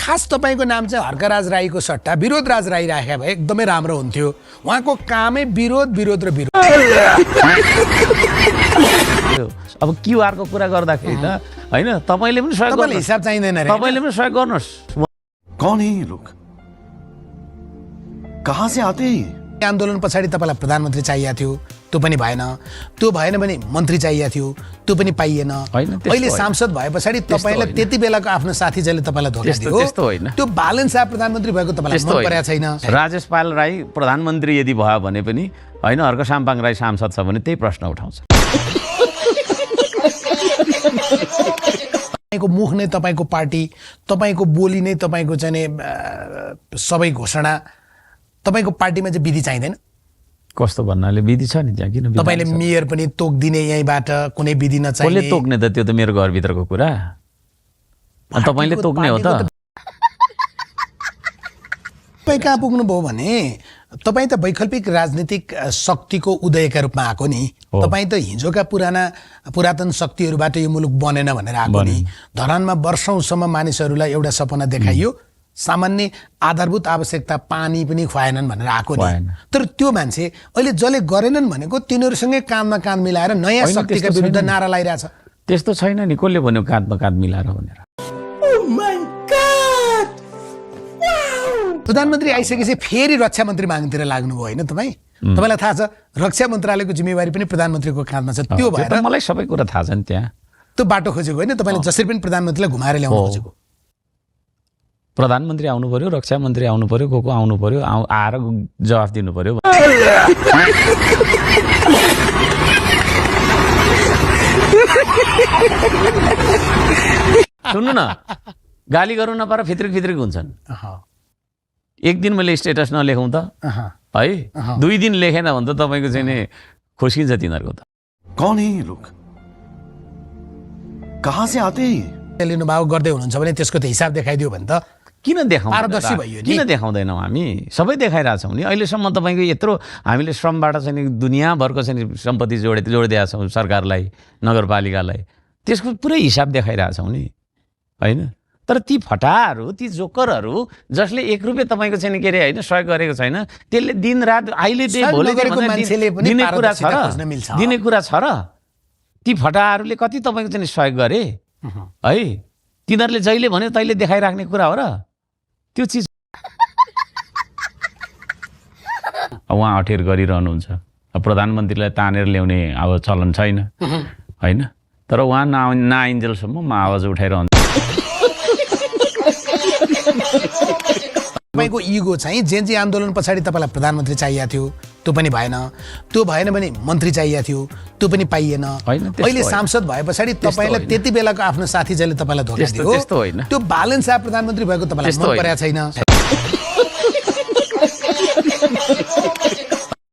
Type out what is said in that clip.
खास तपाईँको नाम चाहिँ हर्कराज राईको सट्टा विरोधराज राई राखे भए एकदमै राम्रो हुन्थ्यो। उहाँको कामै विरोध विरोध र विरोध। अब क्यूआर को कुरा गर्दाखेरि त हैन तपाईले पनि सहयोग गर्नु, हिसाब चाहिँदैन रे, तपाईले पनि सहयोग गर्नुस्। कौन है ये लोग, कहाँ से आते हैं? आन्दोलन पछाडि तपाईलाई प्रधानमन्त्री चाहिएको थियो, त्यो पनि भएन। त्यो भएन भने मन्त्री चाहिएको थियो, त्यो पनि पाइएन। अहिले सांसद भए पछाडि तपाईलाई त्यति बेलाको आफ्नो साथी जसले तपाईलाई धोका दियो, त्यो बालन शाह प्रधानमन्त्री भएको तपाईलाई मन परेको छैन। राजेश पाल राई प्रधानमन्त्री यदि भयो भने पनि हैन, हर्क साम्पाङ राई सांसद छ भने त्यही प्रश्न उठाउँछ। तपाईको मुख नै तपाईको पार्टी, तपाईको बोली नै तपाईको चाहिँ सबै घोषणा, तपाईको पार्टीमा चाहिँ विधि चाहिँदैन। कस्तो भन्नाले विधि छ नि त्यहाँ, किन तपाईले मेयर पनि तोक्दिने यहीँबाट, कुनै विधि नचाहिने। कसले तोक्ने त, त्यो त मेरो घरभित्रको कुरा। तपाईले तोक्ने हो त। तपाईँ कहाँ पुग्नुभयो भने तपाईँ त वैकल्पिक राजनीतिक शक्तिको उदयका रूपमा आएको नि। तपाईँ त हिजोका पुरातन शक्तिहरूबाट यो मुलुक बनेन भनेर आएको नि। धरानमा वर्षौंसम्म मानिसहरूलाई एउटा सपना देखाइयो, सामान्य आधारभूत आवश्यकता पानी पनि खुवाएनन् भनेर आएको नि। तर त्यो मान्छे अहिले जसले गरेनन् भनेको तिनीहरूसँगै काँधमा काँध मिलाएर नयाँ शक्तिका विरुद्ध नारा लगाइरहेछ। त्यस्तो छैन नि, कसले भन्यो काँधमा काँध मिलाएर भनेर। प्रधानमन्त्री आइसकेपछि फेरि रक्षा मन्त्री माग्नुतिर लाग्नुभयो होइन तपाईँ? तपाईँलाई थाहा छ रक्षा मन्त्रालयको जिम्मेवारी पनि प्रधानमन्त्रीको काँधमा छ। त्यो भएर मलाई सबै कुरा थाहा छ नि। त्यहाँ त्यो बाटो खोजेको होइन, तपाईँले जसरी पनि प्रधानमन्त्रीलाई घुमाएर ल्याउनु खोजेको। प्रधानमन्त्री आउनु पर्यो, रक्षा मन्त्री आउनु पर्यो, को आउनु पर्यो, आएर जवाफ दिनु पर्यो। सुन्नु न, गाली गर्नु नपाएर फित्रिक फित्रिक हुन्छन्। एक दिन मैले स्टेटस नलेखौँ त है, 2 दिन लेखेन भने त तपाईँको चाहिँ नि खुस्किन्छ तिनीहरूको त। कौन है ये लोग, कहाँ से आते हैं? लिनुभएको गर्दै हुनुहुन्छ भने त्यसको त हिसाब देखाइदियो भने त किन देखाउँदैन? पारदर्शी भयो नि। किन देखाउँदैनौँ हामी? सबै देखाइरहेछौँ नि। अहिलेसम्म तपाईँको यत्रो हामीले श्रमबाट चाहिँ दुनियाँभरको चाहिँ सम्पत्ति जोडिदिएका छौँ सरकारलाई, नगरपालिकालाई, त्यसको पुरै हिसाब देखाइरहेछौँ नि होइन। तर ती फटाहरू, ती जोकरहरू जसले 1 रुपियाँ तपाईँको चाहिँ के अरे होइन सहयोग गरेको छैन, त्यसले दिन रात अहिले दिने कुरा छ र, दिने कुरा छ र। ती फटाहरूले कति तपाईँको चाहिँ सहयोग गरे है? तिनीहरूले जहिले भन्यो तैले देखाइराख्ने कुरा हो र त्यो चिज। उहाँ अठेर गरिरहनुहुन्छ, प्रधानमन्त्रीलाई तानेर ल्याउने अब चलन छैन होइन। तर उहाँ नआइन्जेलसम्म म आवाज उठाइरहन्छु। तपाईँको इगो चाहिँ जेएनजी आन्दोलन पछाडि तपाईँलाई प्रधानमन्त्री चाहिएको थियो, त्यो पनि भएन। त्यो भएन भने मन्त्री चाहिएको थियो, त्यो पनि पाइएन। अहिले सांसद भए पछाडि तपाईँलाई त्यति बेलाको आफ्नो साथी जसले तपाईँलाई धोका दियो, त्यो बालन शाह प्रधानमन्त्री भएको तपाईँलाई मन परेको छैन।